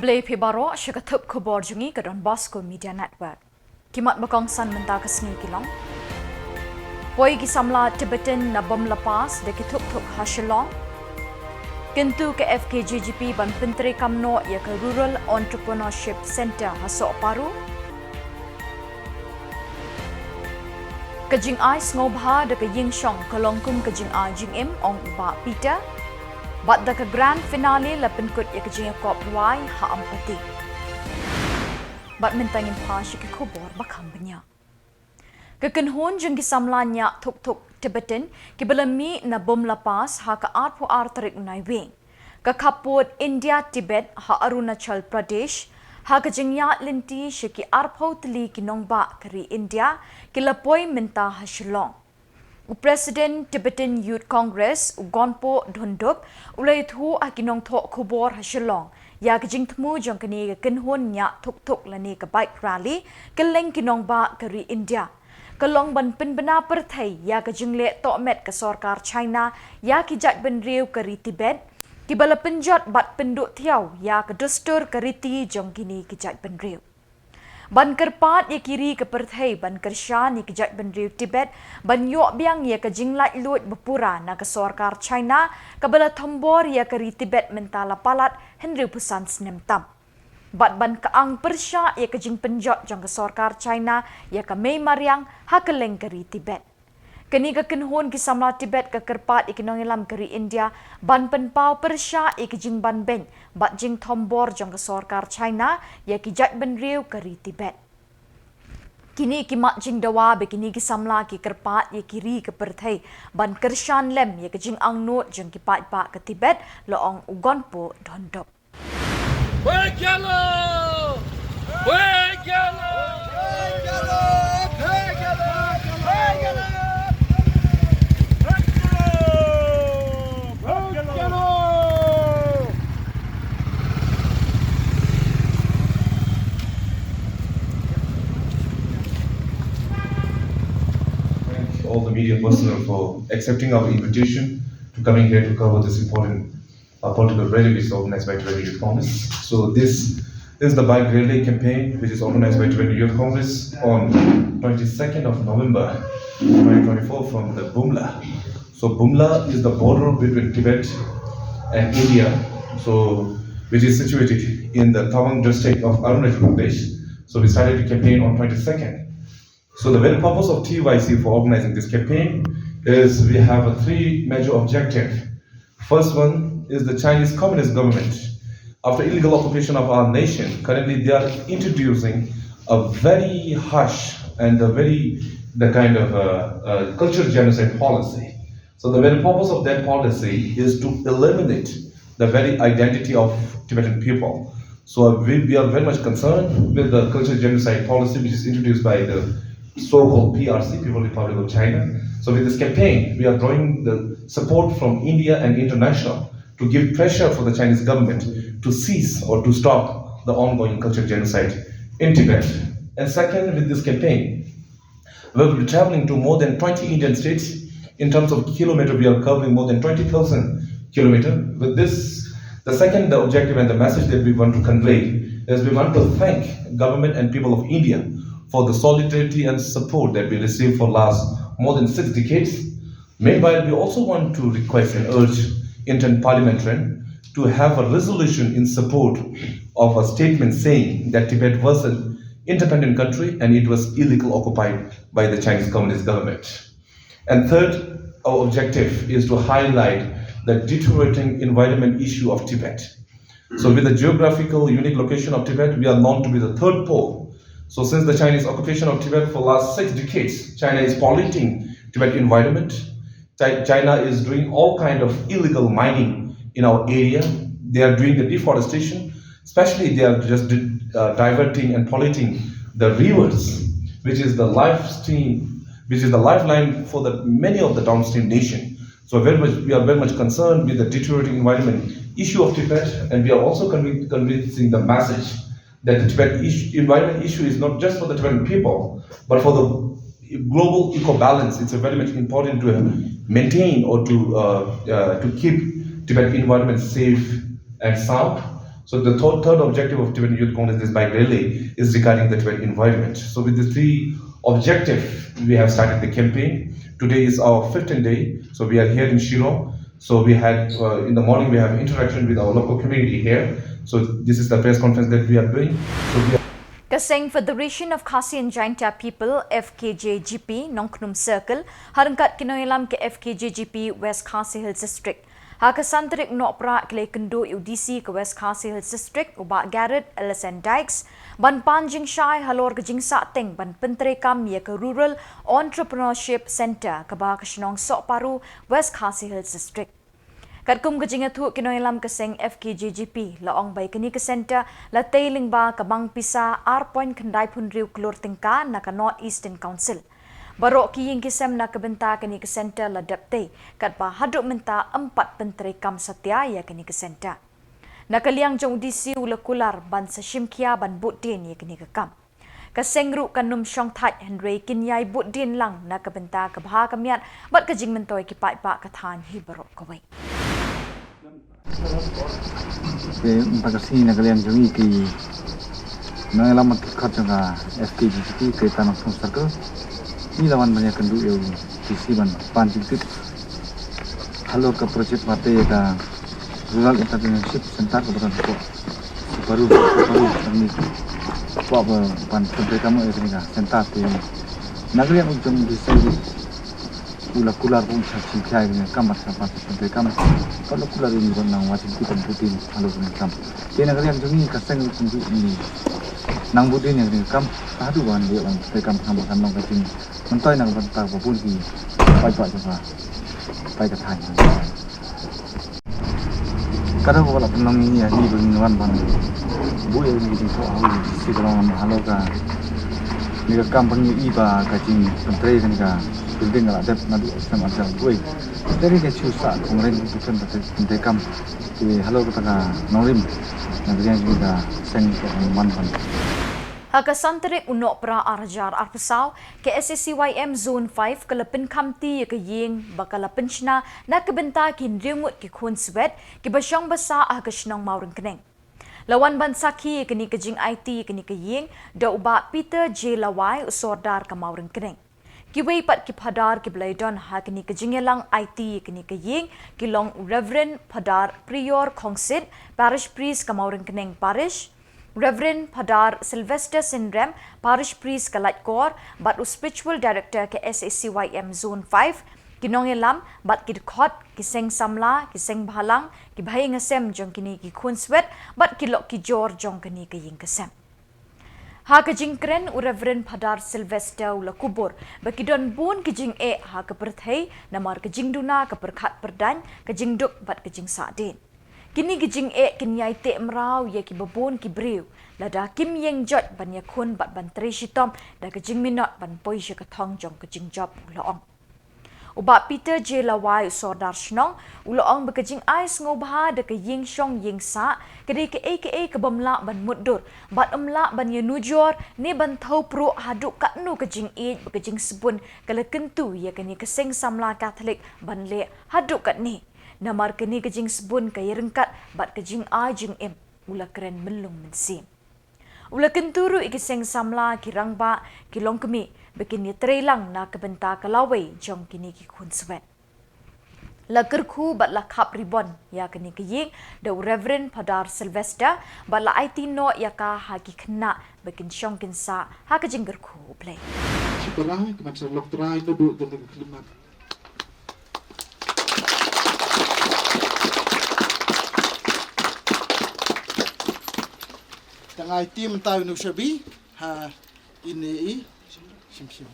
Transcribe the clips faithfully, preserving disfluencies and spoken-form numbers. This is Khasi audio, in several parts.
Khublei phi baroh sha ka thup khubor jong ngi ka Don Bosco Media Network. Ki mat ba kongsan mynta ka sngi ki long: Poi ki samla Tibetan na Bumla Pass da ki thuk thuk ha Shillong. Kyntu ka F K J G P ban pyntreikam noh ïa ka Rural Entrepreneurship Centre ha Sohparu. Ka jingai sngewbha da ka ïingshong ka long kum ka jingai jingim, ong u Bah Peter. Bad da ka grand finale la pynkut ïa ka jingïakop rwai ha Ampati. Bad mynta ngin phai sha ki khubor ba kham bniah. Ka kynhun jong ki samla ñiah thuk thuk Tibetan kiba la mih na Bumla Pass ha ka arphew ar tarik u Naiwieng, ka khappud India Tibet ha Arunachal Pradesh, ha ka jingïaid lynti sha ki arphew tylli ki nongbah ka ri India, ki la poi mynta ha Shillong. U President Tibetan Youth Congress, u Gonpo Dhondup, u la ïathuh ha ki nongthoh khubor ha Shillong ïa ka jingthmu jong kane ka kynhun ñiah thuk thuk lane ka bike rally kylleng ki nongbah ka ri India. Ka long ban pynbna pyrthei ïa ka jingleh tohmet ka sorkar China ïa ki jaitbynriew ka ri Tibet, kiba la pynjot bad pynduh thiaw ïa ka dustur ka riti jong kine ki jaitbynriew. Ban kyrpad ïa ki ri ka pyrthei ban kyrshan ïa ki jaitbynriew Tibet ban ïoh biang ïa ka jinglaitluid bapura na ka sorkar China, kaba la thombor ïa ka ri Tibet mynta la palat hynriewphew san snem tam. Bad ban kyang pyrshah ïa ka jingpynjot jong ka sorkar China ïa ka mei mariang ha kylleng ka ri Tibet. Kane ka kynhun ki samla Tibet ka kyrpad ïa ki nongïalam ka ri India ban pynpaw pyrshah ïa ki jingbanbeiñ bad jingthombor jong ka sorkar China ïa ki jaitbynriew ka ri Tibet. Kine ki mat jingdawa ba kine ki samla ki kyrpad ïa ki ri ka pyrthei ban kyrshan lem ïa ka jingangnud jong ki paidbah ka Tibet, la ong u Gonpo Dhondup. Thank all the media personnel for accepting our invitation to coming here to cover this important uh, political rally which is organized by Tibetan Youth Congress. So this is the bike rally campaign which is organized by Tibetan Youth Congress on twenty-second of November twenty twenty-four from the Bumla. So Bumla is the border between Tibet and India, so which is situated in the Tawang district of Arunachal Pradesh. So we started the campaign on twenty-second. So the very purpose of T Y C for organizing this campaign is we have a three major objective. First one is the Chinese Communist government, after illegal occupation of our nation, currently they are introducing a very harsh and a very, the kind of uh, uh, culture genocide policy. So the very purpose of that policy is to eliminate the very identity of Tibetan people. So we, we are very much concerned with the culture genocide policy which is introduced by the so-called P R C, People Republic of China. So with this campaign, we are drawing the support from India and international to give pressure for the Chinese government to cease or to stop the ongoing culture genocide in Tibet. And second, with this campaign, we will be traveling to more than twenty Indian states. In terms of kilometer, we are covering more than twenty thousand kilometer. With this, the second, the objective and the message that we want to convey is we want to thank government and people of India for the solidarity and support that we received for last more than six decades. Meanwhile, we also want to request and urge Indian parliamentarian to have a resolution in support of a statement saying that Tibet was an independent country and it was illegally occupied by the Chinese Communist government. And third, our objective is to highlight the deteriorating environment issue of Tibet. So with the geographical unique location of Tibet, we are known to be the third pole. So since the Chinese occupation of Tibet for last six decades, China is polluting Tibet environment. Chi- China is doing all kind of illegal mining in our area. They are doing the deforestation. Especially, they are just di- uh, diverting and polluting the rivers, which is the life stream, which is the lifeline for the many of the downstream nation. So very much, we are very much concerned with the deteriorating environment issue of Tibet, and we are also convi- convincing the message that the Tibet issue, environment issue is not just for the Tibetan people, but for the global eco balance. It's a very much important to maintain or to uh, uh, to keep Tibet environment safe and sound. So the third, third objective of Tibetan Youth Congress this bike rally is regarding the Tibetan environment. So with these three objectives, we have started the campaign. Today is our fifteenth day. So we are here in Shillong. So we had, uh, in the morning, we have interaction with our local community here. So this is the press conference that we are doing. So we are Ka seng Federation of Khasi and Jaintia People, F K J G P, Nongkhnum Circle, ha ryngkat ki nongïalam ka F K J G P West Khasi Hills District, ha ka san tarik Nohprah ki la ïakynduh ïa u D C ka West Khasi Hills District, u Bah Garod L S N Dykes, ban pan jingshai halor ka jingsahteng ban pyntreikam ïa ka Rural Entrepreneurship Centre kaba ha ka shnong Sohparu, West Khasi Hills District. Katkum ka jingïathuh ki nongïalam ka seng F K J G P, la ong ba ïa kane ka centre la tei lyngba ka bank pisa ar point khyndai phew hynriew klur tyngka na ka North Eastern Council. Baroh ki ïing ki sem na ka bynta kane ka centre la dep tei, katba haduh mynta ym pat pyntreikam satia ïa kane ka centre. Na ka liang jong u D C, u la kular ban sa shim khia ban bud dien ïa kane ka kam. Ka seng ruh kan ym shong thait, hynrei kin ïai bud dien lang na ka bynta ka bha ka miat bad ka jingmyntoi ki paidbah ka thaiñ hi baroh kawei. Te mynta ka sngi na ka liang jong ngi ki nongïalam ki khot jong ka F K J G P ka Nongkhnum Circle, ngi la wan ban ïakynduh ïa u D C ban pan jingtip halor ka project ba tei ïa ka Rural Entrepreneurship Centre kaba don hapoh Sohparu, Sohparu, ngi kwah ba ban pyntreikam ïa kane ka centre. Te na ka liang jong u D C u la kular ba un sa shim khia ïa kane ka kam bad sa pan pyntreikam. Bad la kular ïa ngi ban nang wad jingtip ban bud dien halor kane ka kam. Te na ka liang jong ngi ka seng ruh kumjuh ngi nang bud dien ïa kane ka kam. Haduh ban leh ban pyntreikam khnang ba kan long ka jingmyntoi na ka bynta ba bun ki paidbah jong ka, paidbah ka thaiñ. Ka daw kaba la pynlong ïa ngi ba ngin wan ban buh ïa ngi jingthoh ha u D C ka long halor kane ka kam ba ngi i ba ka jingpyntrei kane ka building ka la dep naduh snem ar hajar arphew wei. Te ka shu sah kynreng tu kan ka pyntrei kam. Te halor kata ka nongrim na ka liang jong ka seng ka wan ban Ha ka san tarik u Nohprah ar hajar arphew saw, ka S A C Y M Zone five ka la pynkhamti ïa ka ïing ba ka la pynshna na ka bynta ki hynriew ngut ki khun swet kiba shong ba sah ha ka shnong Mawryngkneng. La wan ban sakhi ïa kane ka jingaiti ïa kane ka ïing da u Bah Peter J Lawai, u Sordar ka Mawryngkneng. Kiwei pat ki phadar kiba la ïadon ha kane ka jingïalang aiti ïa kane ka ïing ki long u Reverend Phadar Prior Khongsit, Parish Priest ka Mawryngkneng Parish, Reverend Phadar Sylvester Synrem, Parish Priest ka Laitkor, bad u Spiritual Director ka S A C Y M Zone five, ki nongïalam bad ki dkhot, ki seng samla, ki seng bhalang, ki bahaïing hasem jong kine ki khun swet bad ki lok ki jor jong kane ka ïing ka sem. Ha ka jingkren, u Reverend Phadar Sylvester u la kubur ba ki don bun ki jingeh ha ka pyrthei, namar ka jingduna, ka pyrkhat pyrdaiñ, ka jingduk bad ka jingsahdien. Kine ki jingeh kin ïai teh mraw ïa kiba bun ki briew lada kim ïeng joit ban ïakhun bad ban trei shitom da ka jingminot ban poi sha ka thong jong ka jingjop, u la ong. U Bah Peter J Lawai, u Sordar Shnong, u la ong ba ka jingai sngewbha da ka ïing shong ïing sah ka dei kaei kaei ka bym lah ban mutdur bad ym lah ban ïanujor ne ban thew pruh haduh katno ka jingïeit ba ka jingsbun ka la kyntu ïa kane ka seng samla Katholik ban leh haduh katne. Namar kane ka jingsbun ka ïaryngkat bad ka jingai jingim, u la kren myllung mynsiem. U la kyntu ruh ïa ki seng samla, ki rangbah, ki longkmie ba kin ïatreilang na ka bynta ka lawei jong kine ki khun swet. La kyrkhu bad la khap ribon ïa kane ka ïing da u Reverend Phadar Sylvester bad la aiti noh ïa ka ha ki khynnah ba kin shong kin sah ha ka jingkyrkhu U Blei. Shi para, ki ban sa lok trai, no du, du, du, du, Tang ai tim tai nu shabi ha ine i shim shim.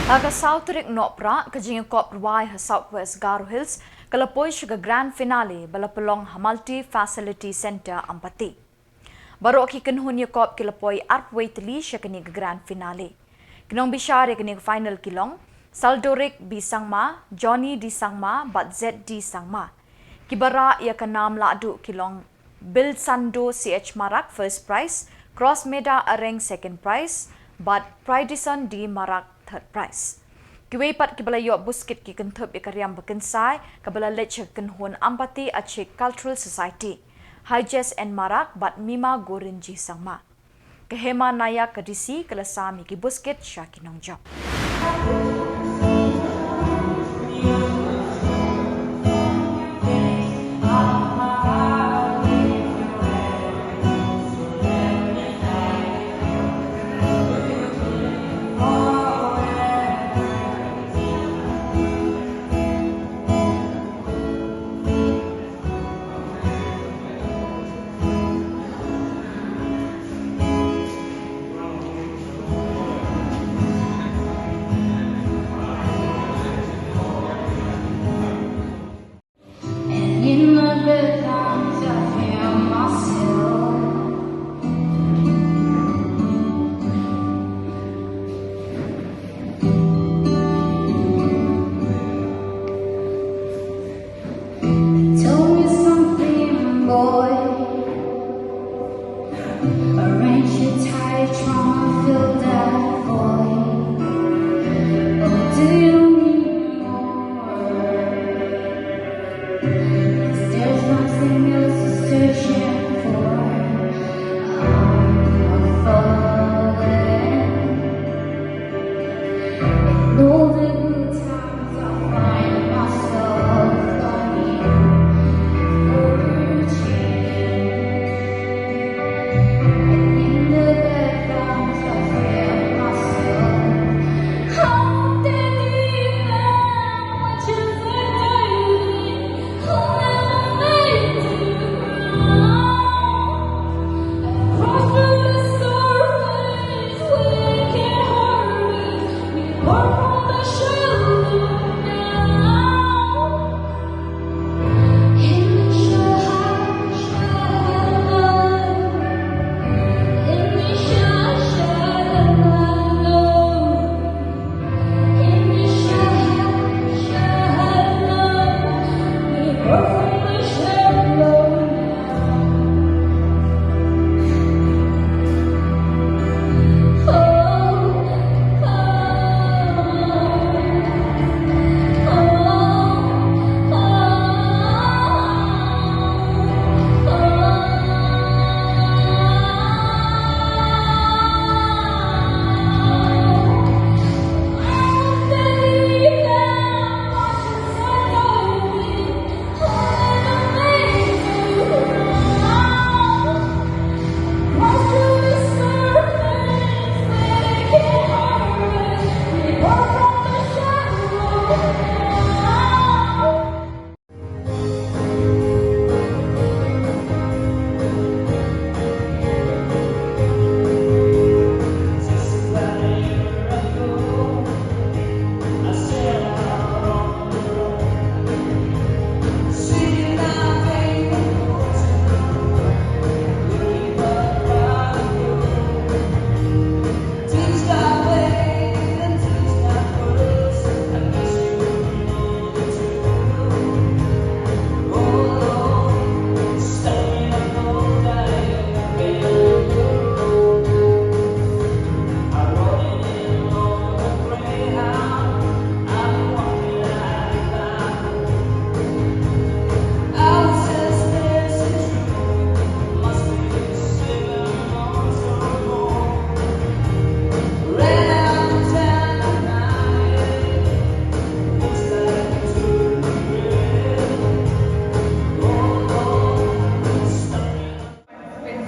Ha ka saw tarik Nohprah, ka jingïakop rwai ha South West Garo Hills ka la poi sha ka grand finale ba la pynlong ha Multi Facility Centre Ampati. Baroh ki kynhun ïakop ki la poi arphew wei tylli sha kane ka grand finale. Ki nongbishar ïa kane ka final ki long Saldorik B Sangma, Johnny D Sangma bad Z D Sangma. Kiba rah ïa ka nam lahduh ki long Bilsando C H Marak first prize, Crossmeda Areng second prize bad Pridison D Marak third prize. Kiwei pat kiba la ïoh buskit ki kynthup ïa ka riam ba kynsai kaba la leit sha ka kynhun Ampati Achik Cultural Society, Haijes N Marak bad Mima Gorinji Sangma. Ka Hema Nayak ka D C ka la sam ïa ki buskit sha ki nongjop. And in my bed, I hear myself. Tell me something, boy. Arrange your tie, trying to fill that void. Or do you need more? 'Cause there's nothing else to searching for. I'm falling. In all the good times I find myself longing for a change. And in the bad times I fear myself. How did you even watch us?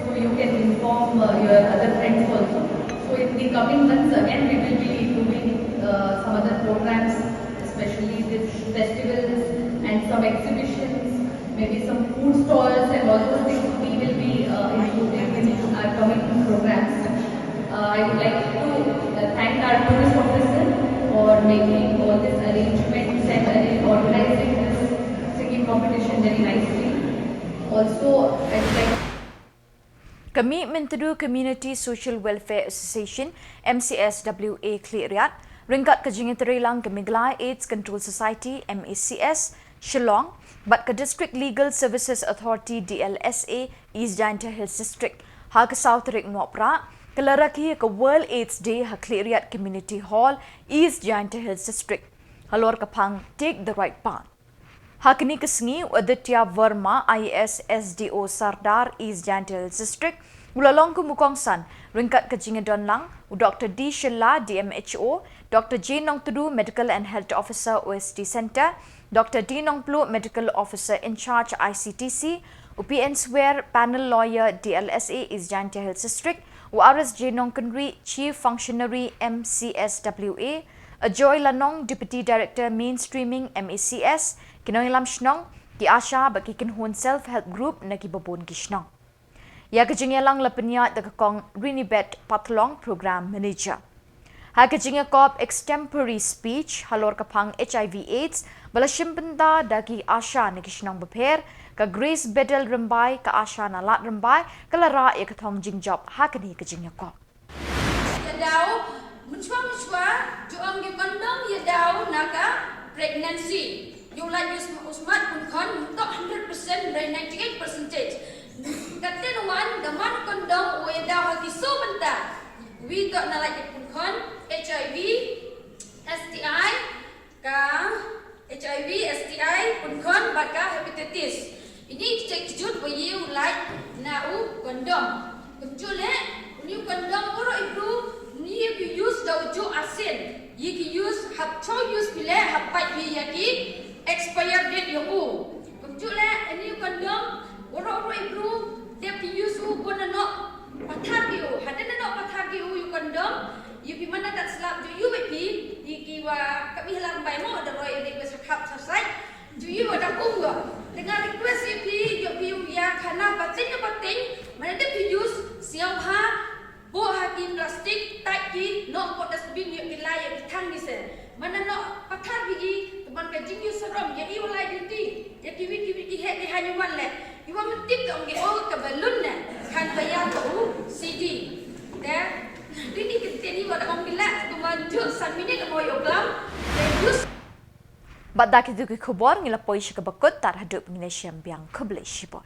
So you can inform, uh, your other friends also. So in the coming months, again, we will be doing, uh, some other programs, especially with festivals and some exhibitions, maybe some food stalls and all those things we will be, uh, including in our coming programs. Uh, I would like to, uh, thank our tourist officer for Competition very nicely. Also, I'd like Ka Mih Myntdu Community Social Welfare Association, M C S W A Khliehriat, ryngkat ka jingïatreilang ka Meghalaya AIDS Control Society, M A C S, Shillong, bad ka District Legal Services Authority, D L S A, East Jaintia Hills District, ha ka saw tarik Nohprah, ka la rakhe ïa ka World AIDS Day ha Khliehriat Community Hall, East Jaintia Hills District, halor ka phang Take the Right Path. Ha kane ka sngi, u Aditya Verma, I A S, S D O Sardar, East Jaintia Hills District, u la long kum u kongsan, ryngkat ka jingïadonlang u Doctor D Shylla, D M H O, Doctor J Nongtdu, Medical and Health Officer, O S T Centre, Doctor D Nongpluh, Medical Officer in Charge, I C T C, u P N Swer, Panel Lawyer, D L S A, East Jaintia Hills District, u R S J Nongkynrih, Chief Functionary, M C S W A, Ajoy Lanong, Deputy Director, Mainstreaming, M A C S, ki nongïalam shnong, ki ASHA bad ki kynhun Self Help Group na kiba bun ki shnong. Ïa ka jingïalang la pynïaid da ka Kong Rinibet Pathlong, Program Manager. Ha ka jingïakop extempore speech halor ka phang H I V AIDS ba la shim bynta da ki ASHA na ki shnong bapher, ka Grace Bedell Rymbai, ka ASHA na Lad Rymbai, ka la rah ïa ka thong jingjop ha kane ka jingïakop. Ïa daw, mynshuwa mynshuwa, ju ong ïa kondom ïa daw na ka pregnancy. Ïa u lait ïa u smat, u smat punkhon, mynta hundred percent, hynrei ninety-eight percentage. Katte wan, da man kondom, u ïa daw ha ki saw bynta. Wi toh na lait ïa punkhon, H I V, S T I, ka H I V, S T I, punkhon, bad ka hepatitis. Ini ki jait kjut ba ïa u lait na u kondom. Kumjuh leh, uni u kondom baroh i bru, uni ïa ki use da u juh arsien. Ïa ki use, hap chong use phi leh, hap pait phi ïa ki expire date ïa u. Kumjuh leh, ini u kondom, baroh baroh i bru, dep ki use u bun na noh pathar ki u. Hadien na noh pathar ki u ïa u kondom, ïa phi man na kat slap ju ïa u bad phi, ïa ki wa ka bih lang bai mo da roi ïa request khap sa sai. Ju ïa u wa da kum wa. Te nga request ïa phi, ïa phi u ïa khana pateng na pateng, man na dep phi use, sngewbha, buh ha ki plastic, tight ki, noh hapoh dustbin ïa ki lai ïa ki thang ki se. Man na noh pathar phi ki, te man ka jingïasarom, ïa i wa lai duty, ïa kiwi kiwi ki heh ki hynñiew wan leh. I wa myntip te ong ki oh ka balloon ne, kan bayar ka u C D. Te, duty ki te ni wa da ong ki leh, kumba juh san minit mo ïa u klam, te use. Bad da kitu ki khubor ngi la poi sha kaba kut, tad haduh ba ngin ïashem biang, khublei shibun.